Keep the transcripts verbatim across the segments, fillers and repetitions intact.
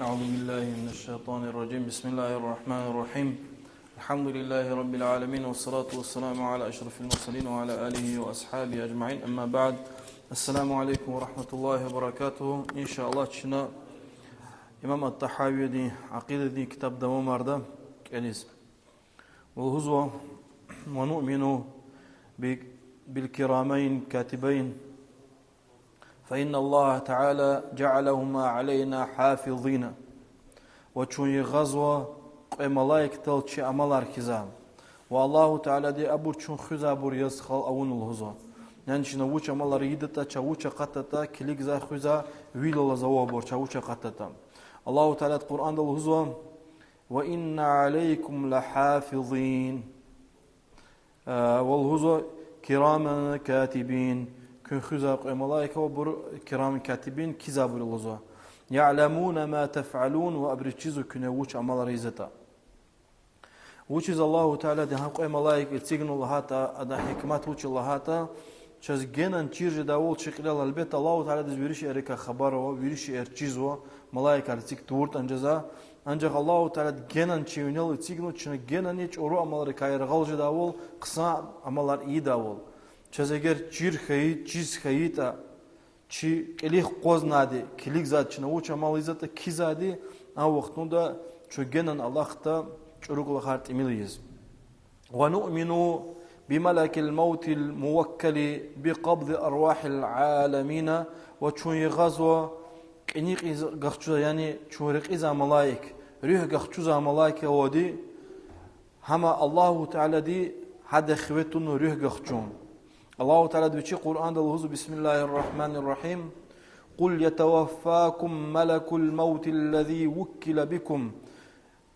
أعوذ بالله من الشيطان الرجيم. بسم الله الرحمن الرحيم. الحمد لله رب العالمين، والصلاة والسلام على أشرف المرسلين وعلى آله وأصحابه أجمعين. أما بعد. السلام عليكم ورحمة الله وبركاته. إن شاء الله, чна имам ат-ТӀагьавиди акъидадин ктаб давамарда кӀелиз. Ва лугьузва: ونؤمن ب-, بالكرامين الكاتبين، فإن الله تعالى جعلهما علينا حافظين. Ва чун йигъазва кьве малаикдал чи амалар хьиз. Ва Аллагьу Таалади абур чун хуьзвайбур яз хал авуна лугьузва. Яни чна вуч амалар ийидатӀа, чавуч акъатдатӀа, килигзавай, хуьзвай, вил алаз авайбур чавуч акъатдатӀа. Аллагьу Таалади Къуръанда лугьузва: وإن عليكم لحافظين. Э, ва лугьузва: كراما كاتبين. Куьн хуьзвай кьве малаик ава, абур кирам катибин, кхьизвайбур я лугьузва. يعلمون ما تفعلون, ва абуруз чизва куьне вуч амалар ийизватӀа. Вучиз Аллагьу Таалади гьа кьве малаик эцигна лагьайтӀа, адан гьикмат вуч я лагьайтӀа, чаз генани чир жедайвал чи кьилел, гьелбетда, Аллагьу Тааладиз вири шейэрикай хабар ава, вири шейэр чизва, малаикар эциг тавуртӀани жезва. Анжах Аллагьу Таалади генани чи винел эцигна, чна генани чӀуру амалрикай яргъал жедайвал, хъсан амалар ийидайвал. Чаз эгер чир хьайи-, чиз хьайитӀа, чи кьилихъ акъвазнавайди, килигзавайди, чна вуч амал ийизватӀа, кхьизвайди, а вахтунда чун генани алахъда чӀуру кӀвалахар тӀимил ийиз. ونؤمن بملك الموت الموكل بقبض أرواح العالمين. Ва чун йигъазва кьиникьиз гахчузвай, яни чун рекьизвай малаик, руьгь гахчузвай малаик авайди, гьам Аллагьу Таалади гьадан хиве туна руьгь гахчун. Аллагьу Таалади вичи Къуръанда лугьузва: بسم الله الرحمن الرحيم. قل يتوفاكم ملك الموت الذي وكل بكم.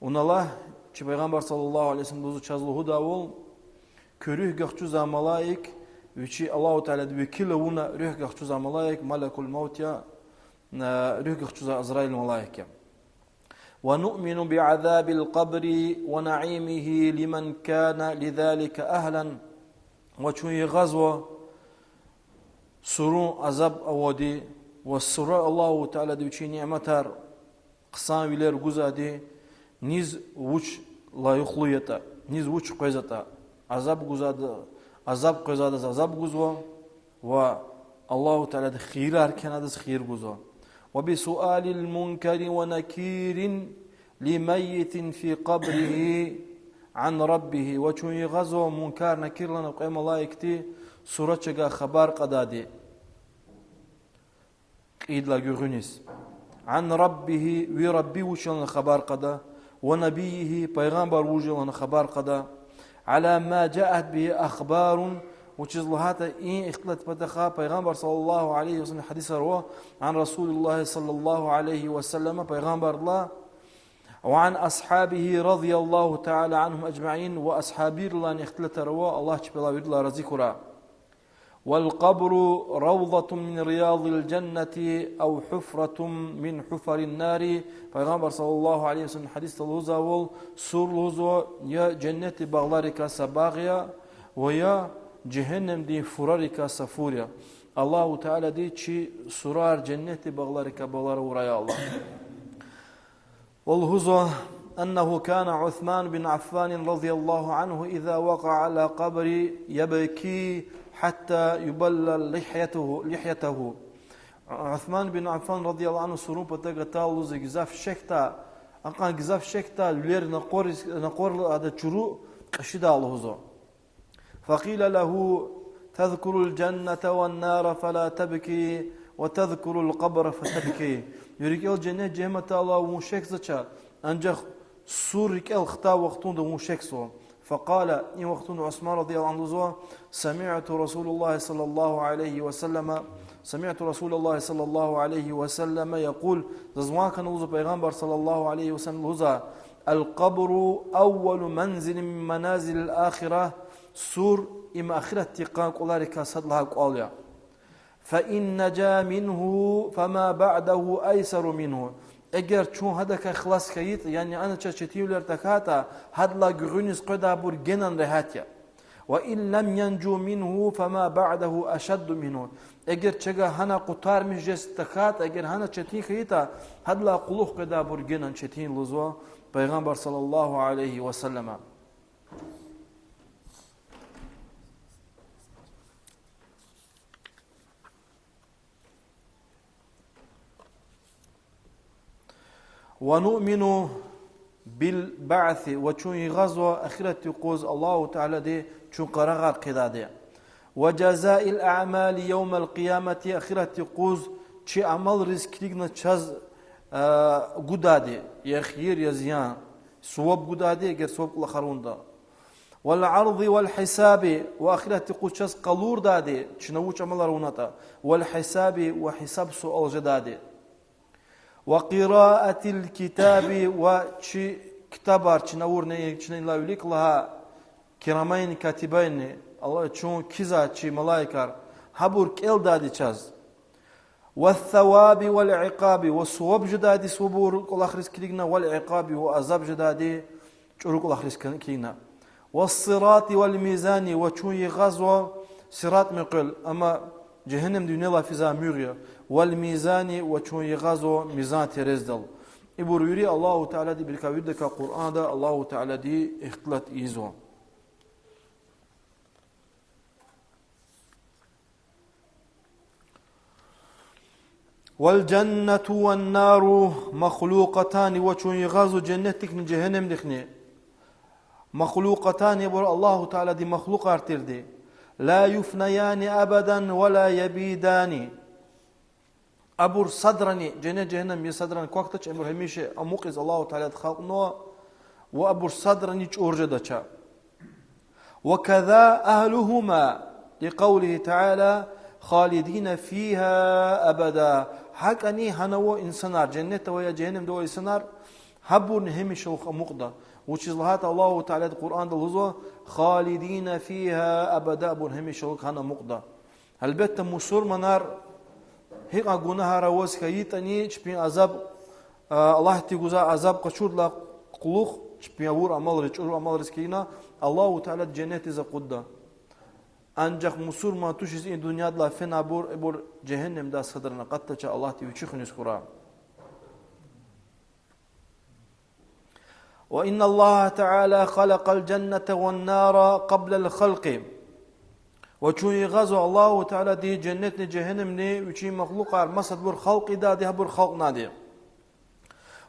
Вуна лагь, чи Пайгъамбар صلى الله عليه وسلم, лугьузва, чаз лугьудайвал, куь руьгь гахчузвай малаик, вичи Аллагьу Таалади векил авуна руьгь гахчузвай малаик, ملك الموت я, э, руьгь гахчузвай Азраил малаик я. ونؤمن بعذاب القبر ونعيمه لمن كان لذلك أهلا. Ва чун йигъазва сурун азаб авайди, ва сура Аллагьу Таалади вичин ниъматар хъсанвилер гузвайди, низ вуч лайихлу ятӀа, низ вуч къвезватӀа, азаб гузвайда-, азаб къвезвайдаз азаб гузва, ва Аллагьу Таалади хийирар кхьенвайдаз хийир гузва. وبسؤال المنكر ونكير لميت في قبره عن ربه. Ва чун йигъазва Мункар, Накир лагьана кьве малаикди сура чавай хабар кьадайди кьейидалай гуьгъуьниз. عن ربه, ви Рабби вуч я лагьана хабар кьада, ونبيه, пайгъамбар вуж я лагьана хабар кьада, على ما جاءت به أخبار, вучиз лагьайтӀа и ихтилат патахъай Пайгъамбар صلى الله عليه وسلم гьадисар ва, عن رسول الله صلى الله عليه وسلم, пайгъамбардилай, وعن أصحابه رضي الله تعالى عنهم أجمعين, ва асгьабрилайни ихтилатар ва, Аллагь чпелай виридалай рази хьурай. والقبر روضة من رياض الجنة أو حفرة من حفر النار. Пайгъамбар صلى الله عليه وسلم гьадисда лугьузвайвал, сур лугьузва я женнетдин багъларикай са багъ я, ва я жегьеннемдин фурарикай са фур я. Аллагьу Таалади чи сурар женнетдин багъларикай багълара авурай, я Аллагь. Ва лугьузва: أنه كان عثمان بن عفان رضي الله عنه إذا وقع على قبر يبكي حتى يبل لحيته, لحيته. Усман бин Аффан رضي الله عنه сурун патав гатайла лугьузва гзаф шехьдай, акьван гзаф шехьдай, вилер накъвар-, накъварла ада чуру кьишидай лугьузва. فقيل له: تذكر الجنة والنار فلا تبكي، وتذكر القبر فتبكي. Ви рикӀел женнет-жегьеннем атайла вун шехьзавач, анжах сур рикӀел хтай вахтунда вун шехьзава. فقال, и вахтунда Усман رضي الله عنه лугьузва: سمعت رسول الله صلى الله عليه وسلم، سمعت رسول الله صلى الله عليه وسلم يقول, заз ван хьана лугьузва Пайгъамбар صلى الله عليه وسلم лугьузвай: القبر أول منزل من منازل الآخرة. Сур им ахиратдин къан кӀваларикай сад лагьай кӀвал я. فإن نجا منه فما بعده أيسر منه. Эгер чун гьадакай хилас хьайитӀа, яни ана чаз четинвилер тахьайтӀа, гьадалай гуьгъуьниз къведайбур генани регьят я. وإن لم ينجو منه فما بعده أشد منه. Эгер чавай гьана къутармиш жез тахьайтӀа, эгер гьана четин хьайитӀа, гьадалай кьулухъ къведайбур генани четин я лугьузва Пайгъамбар صلى الله عليه وسلم. ونؤمن بالبعث, ва чун йигъазва ахират юкъуз Аллагьу-Таалади чун къарагъар хъийидайди. وجزاء الأعمال يوم القيامة, ахират юкъуз чи амалриз килигна чаз, а, гудайди, я хийир, я зиян, суваб гудайди, эгер суваб кӀвалахар авунатӀа. والعرض والحساب, ва ахират юкъуз чаз къалурдайди, чна вуч амалар авунатӀа, والحساب, ва гьисаб-суал жедайди. وقراءة الكتاب, ва чи ктабар, чна авурни, чна илай вилик лагьай كرامين كاتبين, Аллагь, чун кхьизвай чи малаикар, гьабур кӀелдайди чаз. والثواب والعقاب, ва суваб жедайди, сувабур кӀвалахриз килигна, والعقاب, ва азаб жедайди, чӀуру кӀвалахриз килигна. والصراط والميزان, ва чун йигъазва Сират муькъвел, амма жегьеннемдин винелай физвай муьгъ я, والميزان, ва чун йигъазва мизан-терездал. Ибур вири Аллагьу-Таалади, ибурукай виридакай Къуръанда Аллагьу-Таалади ихтилат ийизва. والجنة والنار مخلوقتان, ва чун йигъазва женнетдихъни жегьеннемдихъни. مخلوقتان, ибур Аллагьу-Тааладин махлукьар тирди. لا يفنيان أبدا ولا يبيدان. Абур садрани, женнет-жегьеннем я садрани квахьдач, абур гьамиша амукьиз Аллагьу-Таалади халкьнава, ва абур садрани чӀур жедач. وكذا أهلهما، لقوله تعالى: خالدين فيها أبدا. ГьакӀни гьана авай инсанар, женнетда авай я жегьеннемда авай инсанар, гьабурни гьамишалугъ амукьда. Вучиз лагьайтӀа Аллагьу Таалади Къуръанда лугьузва: خالدين فيها أبدا, абур гьамишалугъ гьана амукьда. Гьелбетда, мусурманар гьикьван гунагьар аваз хьайитӀани, чпин азаб, а, Аллагьди гузвай азаб къачурдалай кьулухъ, чпин авур амалриз, чӀуру амалриз хьайила, Аллагьу Таалади женнетдиз акъудда. Анжах мусурман тушиз и дуьньядилай фенайбур, ибур жегьеннемдай садрани акъатдача, Аллагьди вичи хуьниз хьурай. وإن الله تعالى خلق الجنة والنار قبل الخلق. Ва чун йигъазва Аллагьу Таалади женнетни жегьеннемни вичин махлукьар масадбур халкь ийидайди, гьабур халкьнавайди.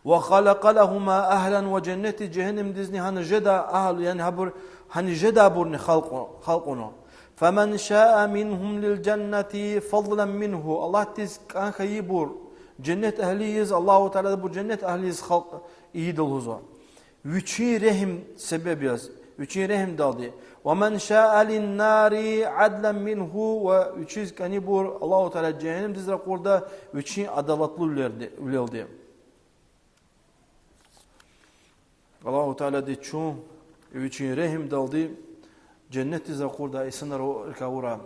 وخلق لهما أهلا, ва женнетдиз, жегьеннемдизни гьана жедай агьлу, яни гьабур, гьана жедайбурни халкь, халкь авуна. فمن شاء منهم للجنة فضلا منه. Аллагьдиз кӀан хьайибур женнет агьли ийиз, Аллагьу Таалади абур женнет агьли ийиз халкь ийида лугьузва. Вичин регьим себеб яз, вичин регьимдалди. ومن شاء للنار عدلا منه, ва вичиз кӀанибур Аллагьу Таалади жегьеннемдиз ракъурда вичин адалатлувилелди. Аллагьу Таалади чун вичин регьимдалди женнетдиз ракъурдай инсанрикай авурай.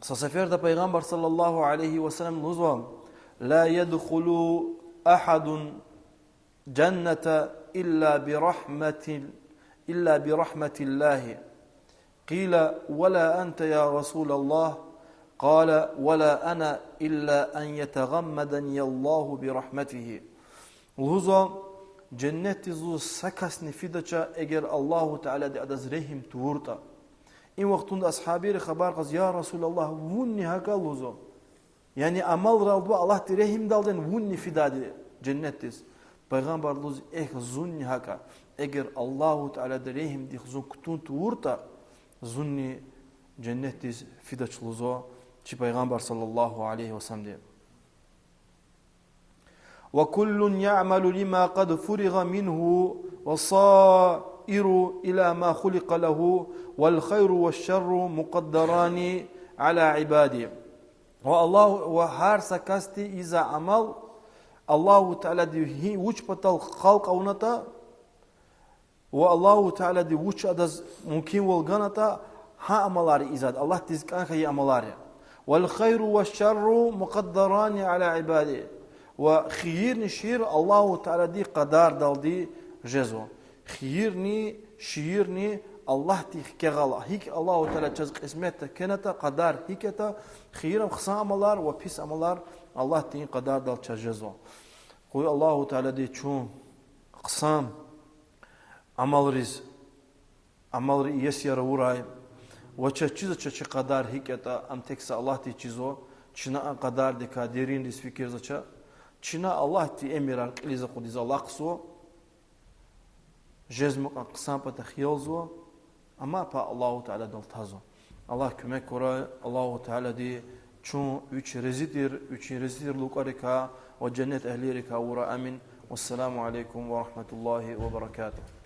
Са сеферда Пайгъамбар صلى الله عليه وسلم лугьузва: لا يدخل أحد الجنة إلا برحمة، إلا برحمة الله. قيل: ولا أنت يا رسول الله؟ قال: ولا أنا إلا أن يتغمدني الله برحمته. Лугьузва, женнетдиз лугьуз са касни фидача, эгер Аллагьу Таалади адаз регьим тавуртӀа. И вахтунда асгьабийри хабар кьаз: я Расулаллагь, вунни гьакӀа лугьузва. Яни амалралди ва Аллагьдин регьимдалди вунни фидайди женнетдиз. Пайгъамбар лугьуз: эхь, зунни гьакӀа. Эгер Аллагьу Таалади регьимдихъ зун кутун тавуртӀа, зунни женнетдиз фидач лугьузва чи Пайгъамбар صلى الله عليه وسلمди. وكل يعمل لما قد فرغ منه والسائر إلى ما خلق له والخير والشر مقدران على عباده. Ва Аллагь, ва гьар са касди ийизвай амал Аллагьу Таалади гьи, вуч патал халкь авунатӀа, ва Аллагьу Таалади вуч адаз мумкинвал ганатӀа, гьа амалар ийизвайди, Аллагьдиз кӀан хьайи амалар я. والخير والشر مقدران على عباده. Ва хийирни шиир Аллагьу Таалади къадардалди жезва. Хийирни, шиирни Аллагьди хкягъайла, гьикӀ Аллагьу Таала чаз кьисметда кхьенатӀа, кьадар гьикӀ ятӀа, хийир хъсан амалар ва пис амалар Аллагьдин кьадардал чаз жезва. Къуй Аллагьу Таалади чун хъсан амалриз, амалри иесияр авурай, ва чаз чизва чи кьадар гьикӀ ятӀа, ам тек са Аллагьди чизва, чна а кьадардикай деринриз фикирзавач, чна Аллагьдин эмирар кьилиз акъудиз алахъзава, жезмай кьван хъсан патахъ ялзава, амай пай Аллагьу Тааладал тазва. Аллагь куьмек гурай, Аллагьу Таалади чун вич рази тир, вичин рази тир лукӀарикай ва женнет эгьлийрикай авурай. Амин. Вассаламу алейкум ва рахматуллагьи ва баракатугь.